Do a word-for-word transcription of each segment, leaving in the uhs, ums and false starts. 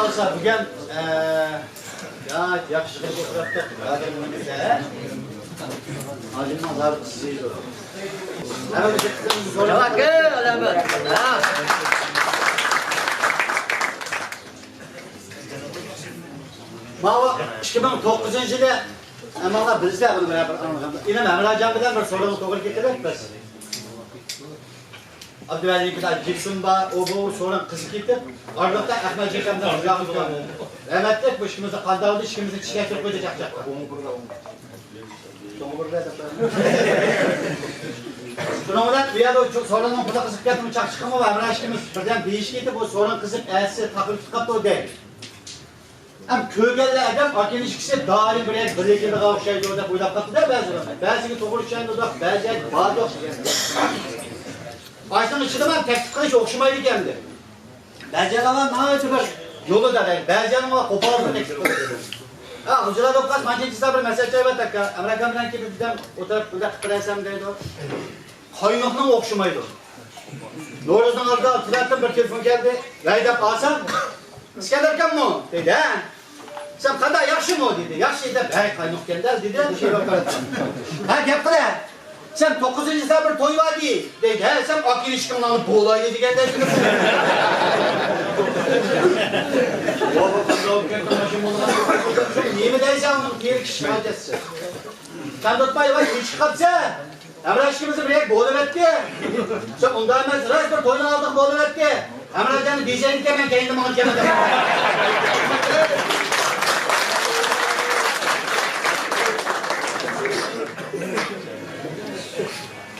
بۈگۈن، ئە، يا، ياخشى قىلىپ ئولتۇراتتۇق. ھازىر نېمە دېسە، ھە؟ ھازىرنىڭ زارى سىزدۇر. ماۋۇ ئىككى مىڭ توققۇزىنچى يىلى، ئەمما بىلسە بۇنى بىر، بىر ئاڭلىغاندا. ئىنىم ھەمراجان بىلەن بىر سورۇنغا توغرا كېتىدۇ بىز. ئابدۇۋەلىكىدە جىپسىم بار، ئۇ بۇ سورۇن قىزىپ كېتىپ، ئارىلىقتا ئەخمەت جېكەمدىن رىزا قىلغان. رەھمەتلىك، بۇ ئىككىمىزنى قانداق ئىككىمىزنى چىشلەشتۈرۈپ قويدى چاقچاقتا. شۇنىڭ بىلەن بۇ يەردە شۇ سورۇننىڭ پۇلى قىزىپ كەتتىمۇ، چاقچىقىمۇ ھەمراھ ئىككىمىز بىردەم بېيىشكە يېتىپ، بۇ سورۇن قىزىپ ئەتىسى تاقىلىپ قاپتۇ دەيدۇ. ئەم كۆرگەنلەر ئادەم ئاكىنىشكىسى دائىم بىر يەرگە بىرگە كېلىدىغان ئوخشايدۇ دەپ ئويلاپ قاپتۇ-دە بەزىلەر. بەزىگە توغرا چۈشەندۇق، بەزى يەرگە باردۇق. ئاشۇنىڭ ئىچىدىمۇ تەكلىپ قىلىش ئوخشىمايدىكەن دە. بەزى يەرلەر ناھايىتى بىر يولىدا دەيدۇ. بەزى يەرنىڭ قوپالىدىغان تەكلىپ قىلىدۇ. ھە، خوجىلار دوققاس مانچىنچى بىر مەسەل چايۋەت ئاكا. ئەمرەكەم بىلەن كېلىپ بىردەم ئولتۇرۇپ بىردەم قىلىپ بېرەيسەن دەيدۇ. قايناقنىڭ ئوخشىمايدۇ. نورۇزنىڭ ئالدىدا تۇراتتىم، بىر تېلېفون كەلدى. ۋەي دەپ ئالسام، ئىسكەندەر ئاكاممۇ؟ دېدى. ھە. سەن قانداق، ياخشىمۇ؟ دېدى. ياخشى دەپ، ھەي، قاينۇق ئىكەندە، دېدى. شېرىن قاراپ. ھە، گەپ قىلە. سەن توققۇزىنچى سەپەر توي بار دېدى. ھە، سەن ئاكا ئىلىشكىڭنى ئاڭلاپ بولايلى دېگەندەك. نېمە دەيسەن، ئۇنىڭ تېرىكىش ھاجەتسىز. سەن تۇتماي، ۋاي، كېچىكىپ قاپسەن. ھەمراھ ئىككىمىز بىر يەرگە بولۇۋەتتى. سەن ئۇنداق ئەمەس، راست بىر توينىڭ ئالدىغا بولۇۋەتتى. ھەمراجاننى دېيىسەن ئىكەن، مەن كەينىدىن ماڭىدىكەن.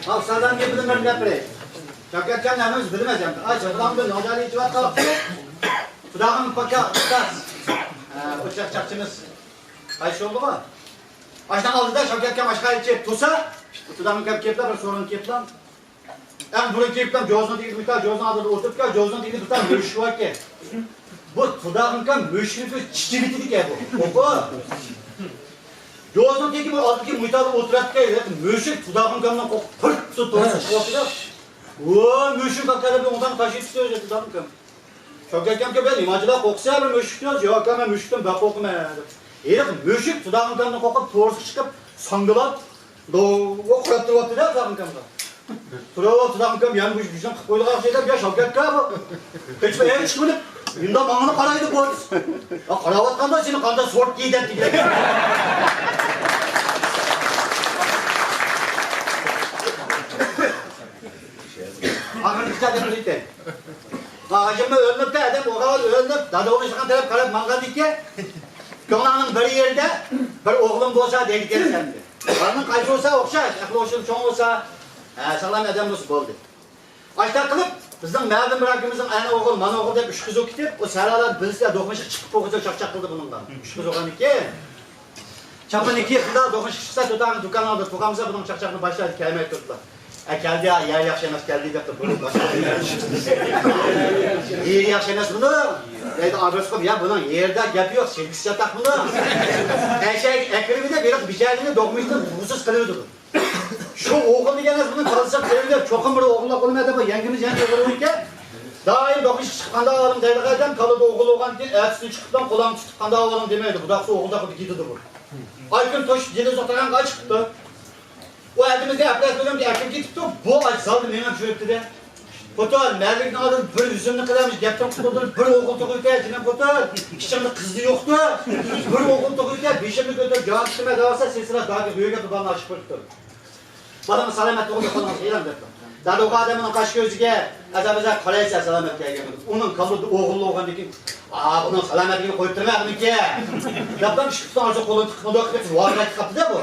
ھا، ئۇستازلارنىڭ گېپىدىن بىر گەپ بېرەي. شاۋكەتجان ھەممىمىز بىلىمىز ئەمدى. ئاي، شاپىلاڭ بىر نوجالى ئېچىۋاتقان. خۇداغىم پاكا ئۇستاز. ھە، ئۇ چاقچاقچىمىز. قايسى يولدىغۇ؟ ئاشۇنىڭ ئالدىدا شاۋكەت ئاكام ئاشقا ئېچىپ تۇرسا، خۇداغىم كەپ كېپلا، بىر سورۇن كېپلا. ئەڭ بۇرۇن كېلىپلا جوزىنىڭ تېگىدە مۇشۇنداق، جوزىنىڭ ئالدىدا ئولتۇرۇپكەن، جوزىنىڭ تېگىدە بىر تال مۈشۈك باركەن. بۇ خۇداغىمكەن مۈشۈكنى كۆرۈپ چىچىۋېتىدىكەن بۇ. ئوقۇ. جوزىنىڭ تېگى بۇ ئالدىدىكى مۇشۇنداق ئولتۇراتتىكەن، مۈشۈك خۇداغىمكەننىڭ قورقۇپ پىرت تۇتۇپ چىقىپ قاپتۇ. ۋو، مۈشۈك ئاكىلىپ ئوڭدان تاشلىۋېتىپتۇ خۇداغىمكەن. شاۋكەت ئاكام بىلەن نېمانچىلار قورقىسەن بىر مۈشۈكتىن؟ ياق ئاكا، مەن مۈشۈكتىن بەك قورقىمەن. ھېلىقى مۈشۈك خۇداغىمكەننىڭ قورقۇپ تورۇسقا چىقىپ ساڭگىلاپ، دوۋا قاراپ تۇرۇۋاپتۇ-دە، خۇداغىمكەنگە. تۇرۇۋاپتۇ، خۇداغىمكەن يەنە بۇ بىزنىڭ قىلىپ قويىدىغان شەيلەر، يا شاۋكەت ئاكا بۇ. قېچىپ ئەينى چىقىپ، مۇنداق ماڭىنى قارايدۇ بۇ. يا قاراۋاتقاندا سېنى قانداق سورت كىي دەپ دېگەن. ئاخىرقى قىسسا دەپ ئۆتەي. ھاجىممۇ ئۆلۈپتۇ، ئادەم ئوغرىغان ئۆلۈپ، دادا ئوغرىغان تەرەپ قاراپ ماڭغاندىكىن، كۆڭلۈڭنىڭ بىر يېرىدە بىر ئوغلۇم بولسا دەيدىكەنسەن. بالىنىڭ قايسى بولسا ئوخشاش، ئەقلى ئوخشاش چوڭ بولسا، ھە، ساغلام ئادەم بولسا بولدى. ئاشۇنداق قىلىپ، بىزنىڭ مەلۇم بىر ئاكىمىزنىڭ ئەنە ئوغۇل، مانا ئوغۇل دەپ ئۈچ قىزى كېتىپ، ئۇ سەھرادا بىلسە دوقمۇشۇق چىقىپ بولغۇچە چاقچاق قىلدى بۇنىڭغا. ئۈچ قىز بولغاندىكىن. چاپىنى كىيىپ، شۇنداق دوقمۇشۇق چىقسا، تۆتاغا دۇكانلاردا تۇرغانمىسا، بۇنىڭ چاقچاقنى باشلايدۇ، كەلمەي تۇرۇپلا. ئە، كەلدى، يا، يەر ياخشى ئەمەس، كەلدى دەپتۇ، بۇنى باشلايدۇ. يېرى ياخشى ئەمەس بۇنىڭ. دەيدۇ، ئابرىسى قويۇپ، يا، بۇنىڭ يېرىدا گەپ يوق، سىلكىسى چاتاق بۇنىڭ. ئەشەگە ئەكىرىۋېلىپ، ھېلىقى بىچارىنى دوقمۇشتىن تۇغۇسىز قىلىۋېتىدۇ. شۇ ئوغۇل دېگەن نەرسە بۇنىڭ كاللىسىغا كىرىۋېلىپ، چوقۇم بىر ئوغۇللار بولىمەن دەپ، بۇ يەڭگىمىز يەنە ئوغۇل بولغانكەن. دائىم دوقمۇشۇق چىقىپ قانداق ئاۋارىڭ دەيدىغان ئادەم، كاللىدا ئوغۇل بولغاندىكىن، ئەتىسىنى چىقىپلا قولۇڭنى تۇتۇپ قانداق ئاۋارىڭ دېمەيدۇ. بۇ داقسا ئوغۇل داققا كېتىدۇ بۇ. ئاي كۈن توشۇپ جېنىزى تۇرغانغا چىقىپتۇ. ئۇ ئەتىمىزگە ئەپلەس بۆلۈمگە ئەكىرىپ كېتىپتۇ. بۇ ئاي زالدا مېڭىپ يۈرۈپتۇ-دە. خوتۇن، مەللىكنىڭ ئالدىدا بىر يۈزۈمنى قىلىمىز، گەپتىن قۇتۇلدۇرۇپ، بىر ئوغۇل تۇغۇۋېتە، جېنىم خوتۇن. ئىچىڭدە قىزنى يوقتۇ. بىر ئوغۇل تۇغۇۋېتە، بېشىمنى كۆتۈرۈپ جان تۇتىمەن دەۋاتسا، سېسىلەپ داكى بۆگەپ بالىنى ئاچىقىپ قويۇپتۇ. بالىڭىز سالامەت تۇغۇلدى، قولىڭىز ئېلىڭ دەپتۇ. دادۇغا ئادەمنىڭ قاش كۆزىگە ئەزا-بەزا قارايسەن سالامەت كەلگەن. ئۇنىڭ كاللىدا ئوغۇل بولغاندىكىن، ئا، بۇنىڭ سالامەتلىكىنى قويۇپ تۇرمەن ئۇنىڭكى. دەپلا ئىككى پۇتىنى ئارىسىغا قولىنى تىقىپ مۇنداق قىلىپ ۋارقىراپ قاپتۇ-دە بۇ.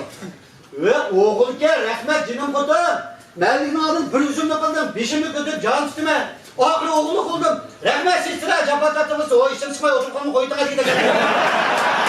ۋە ئوغۇلكەن، رەھمەت جېنىم خوتۇن. مەللىكنىڭ ئالدىدا بىر ئۈزۈمنى قىلدىم، بېشىمنى كۆتۈرۈپ جان تۇتىمەن. ئاخىرى ئوغۇلنى قىلدىم. رەھمەت سېسترا، جاپا تارتىمىز، ھوي ئىشتىن چىقماي ئولتۇرۇپ قالما، قويۇۋېتىڭ دېگەن.